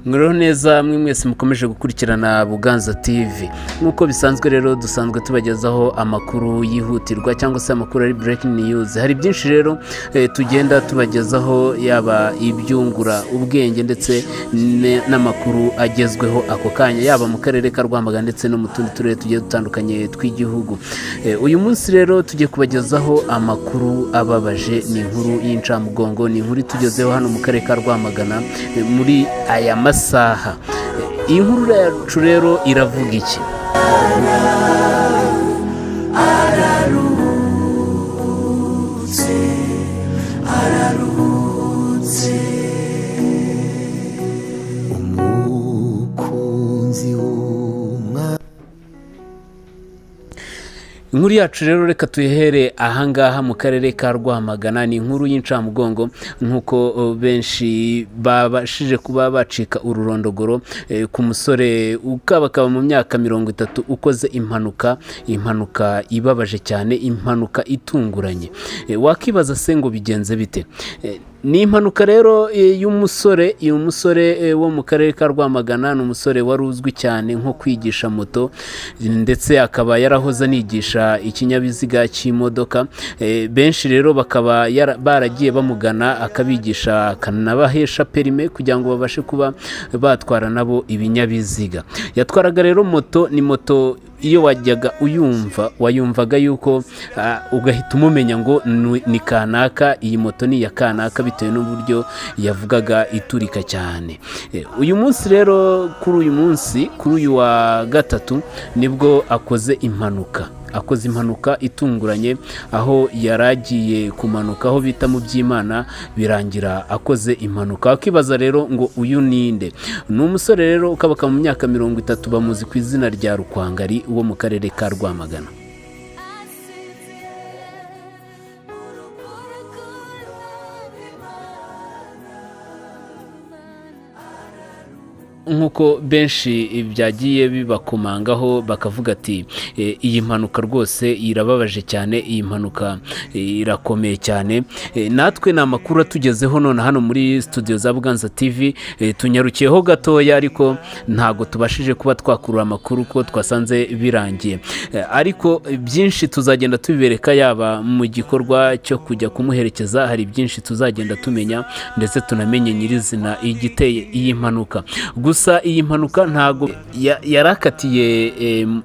Mwiriho neza mwe mwese mukomeje gukurikirana Buganza TV. Nk'uko bisanzwe rero, dusanzwe tubagezaho amakuru yihutirwa cyangwa se amakuru ari breaking news. Hari byinshi rero tugenda tubagezaho, yaba ibyungura ubwenge ndetse n'amakuru agezweho ako kanya, yaba mu karere ka Rwamagana ndetse no mu tundi turere tugiye dutandukanye tw'igihugu. Uyu munsi rero tugiye kubagezaho amakuru ababaje. Ni inkuru y'incamugongo, ni inkuru itugezeho hano mu karere ka Rwamagana muri aya masaha. Iyi nkuru yacu rero iravuga iki? Araruhutse, araruhutse, umukunzi w'umwana. Inkuru yacu rero reka tuyihere ahangaha mu karere ka Rwamagana. Ni inkuru y'incamugongo nk'uko benshi babashije kuba bacika ururondogoro ku musore ukabakaba mu myaka 30 ukoze impanuka, impanuka ibabaje cyane, impanuka itunguranye. Wakibaza se ngo bigenze bite? Ni impanuka rero y'umusore. Uyu musore wo mu karere ka Rwamagana ni umusore wari uzwi cyane nko kwigisha moto, ndetse akaba yarahoze anigisha ikinyabiziga cy'imodoka. Benshi rero bakaba baragiye bamugana, akabigisha, akanabahesha perime kugira ngo babashe kuba batwara nabo ibinyabiziga. Yatwaraga rero moto. Ni moto iyo wajyaga uyumva wayumvaga yuko ugahita umumenya ngo ni kanaka, iyi moto ni iya kanaka, bitewe n'uburyo yavugaga iturika cyane. Uyu munsi rero, kuri uyu munsi, kuri uyu wa gatatu, nibwo akoze impanuka, akoze impanuka itunguranye aho yari agiye kumanuka aho bita mu Byimana, birangira akoze impanuka. Wakibaza rero ngo uyu ninde? Ni umusore rero ukabaka mu myaka 30, bamuzi ku izina rya Rukwangari, wo mu karere ka Rwamagana. Asinziriye mu rukundo rw'Imana. Nk'uko benshi byagiye bibakomangaho, bakavuga ati: "Iyi mpanuka rwose irababaje cyane, iyi mpanuka irakomeye cyane." Natwe ni amakuru atugezeho none hano muri studio za Buganza TV. Tunyarukiyeho gatoya, ariko ntabwo tubashije kuba twakurura amakuru ko twasanze birangiye. Ariko byinshi tuzagenda tubibereka, yaba mu gikorwa cyo kujya kumuherekeza, hari byinshi tuzagenda tumenya, ndetse tunamenye nyirizina igiteye iyi mpanuka. Gusa iyi mpanuka ntabwo yarakatiye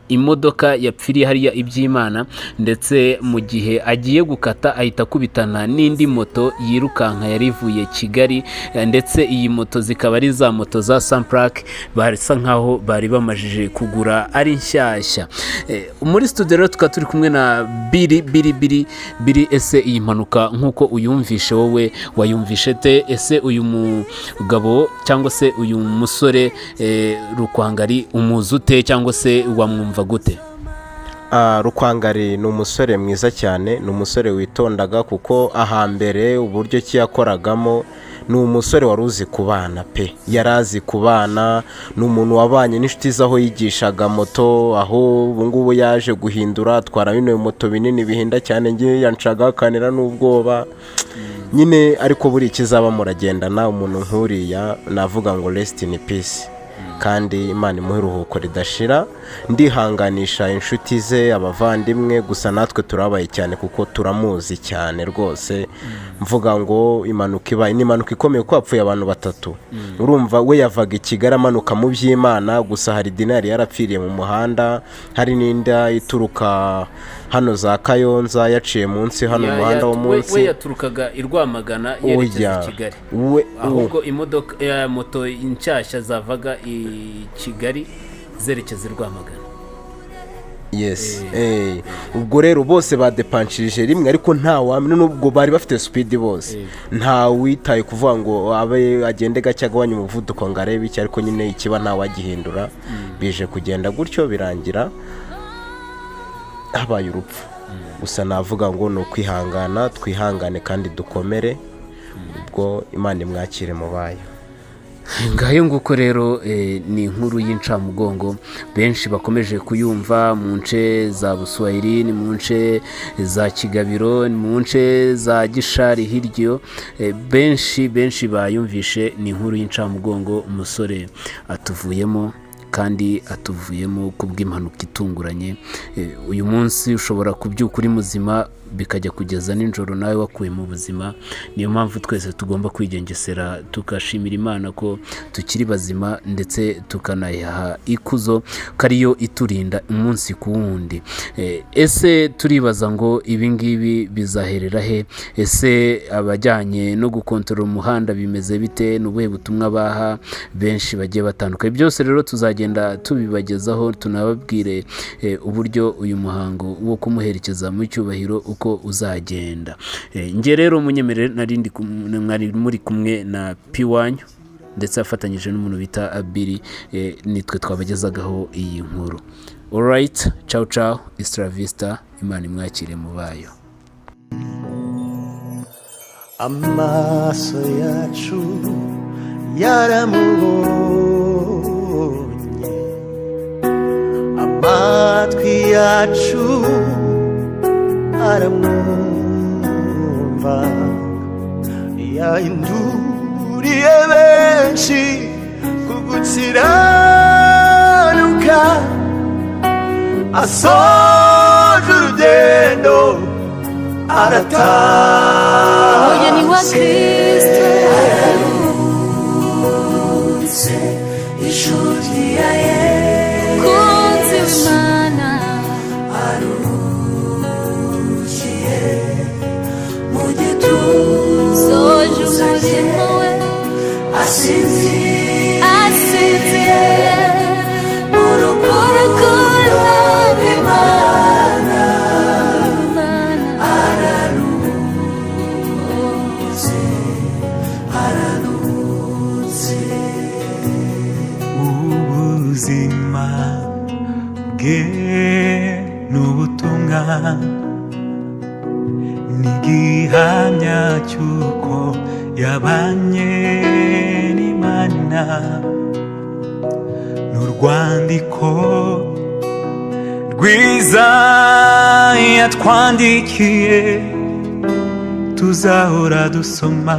imodoka yapfiriye hariya iby'Imana, ndetse mu gihe agiye gukata ahita akubitana n'indi moto yirukanka yari ivuye Kigali, ndetse iyi moto zikaba ari za moto za samplake basa nkaho bari bamajije kugura ari nshyashya. Muri studio rero tukaba turi kumwe na Biri. Biri, Biri, Biri, ese iyi mpanuka nk'uko uyumvishe, wowe wayumvishe te? Ese uyu mugabo cyangwa se uyu musore Rukwangari umuzi ute, cyangwa se wamwumva gute? Rukwangari ni umusore mwiza cyane, ni umusore witondaga, kuko ahambere uburyo ki yakoragamo, ni umusore wari uzi kubana pe, yari azi kubana. Ni umuntu wabanye n'inshuti ze aho yigishaga moto, aho ubu ngubu yaje guhindura atwara bino moto binini bihinda cyane. Ngewe yancaga akanira n'ubwoba nyine, ariko buri ikizaba muragendana. Umuntu nk'uriya navuga ngo rest in peace, kandi Imana imuhe iruhuko ridashira. Ndihanganisha inshuti ze, abavandimwe, gusa natwe turabaye cyane kuko turamuzi cyane rwose. Mvuga ngo impanuka ibaye ni impanuka ikomeye kuko hapfuye abantu batatu. Urumva we yavaga i Kigali amanuka mu Byimana, gusa hari dinari yarapfiriye mu muhanda, hari n'inda ituruka hano za Kayonza yaciye munsi hano umuhanda wo munsi. We yaturukaga i Rwamagana yerekeza Oya. i Kigali. We Ahubwo imodoka ya moto nshyashya zavaga i Kigali zerekeza i Rwamagana. Yes, ubwo rero bose badepanshirije rimwe, ariko nta wamenya nubwo bari bafite speed bose, nta witaye kuvuga ngo abe agende gake, agabanye umuvuduko ngo arebe icyo, ariko nyine ikiba ntawagihindura. Bije kugenda gutyo, birangira habaye urupfu. Gusa navuga ngo ni ukwihangana, twihangane kandi dukomere, ubwo Imana imwakire mu bayo. Ngayo nguko rero, ni inkuru y'incamugongo, benshi bakomeje kuyumva mu nce za Buswahili, ni mu nce za Kigabiro, ni mu nce za Gishari hirya iyo. Benshi benshi bayumvishe. Ni inkuru y'incamugongo, umusore atuvuyemo kandi atuvuyemo kubw'impanuka itunguranye. Uyu munsi ushobora kubyuka uri muzima, bikajya kugeza nijoro nawe wakuye mu buzima. Niyo mpamvu twese tugomba kwigengesera, tugashimira Imana ko tukiri bazima, ndetse tukanayiha ikuzo ko ariyo iturinda umunsi ku wundi. Ese turibaza ngo ibi ngibi bizaherera he? Ese abajyanye no gukontorora umuhanda bimeze bite? Ni ubuhe butumwa baha benshi bagiye batandukanye? Byose rero tuzagenda tubibagezaho, tunababwire uburyo uyu muhango wo kumuherekeza mu cyubahiro uko uzagenda. Njye rero munyemerere, narindi mwari muri kumwe na Piwanyu, ndetse afatanyije n'umuntu bita Abiri, nitwe twabagezagaho iyi nkuru. Alright, ciao ciao, istra vista, Imana imwakire mu bayo. Amaso yacu yaramubonye, amatwi yacu aramwumva, yahinduriye benshi ku gukiranuka, asoje urugendo arataha. Umugeni wa Kristo. Aruhutse, inshuti ya Mukunzi Yesu. w'Imana. Aruhukiye mu gituza Soje cye, umurimo we, asinziriye asinziriye mu rukundo rw'Imana. Imana. Araruhutse, araruhutse. Ubuzima bwe n'ubutumwa ni igihamya cy'uko yabanye n'Imana, n'urwandiko rwiza yatwandikiye tuzahora dusoma.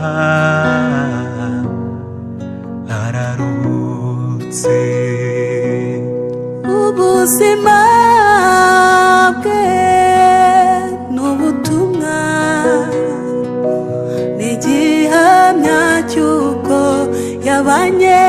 Araruhutse. Ubuzima bwe n'ubutumwa ni igihamya cy'uko yabanye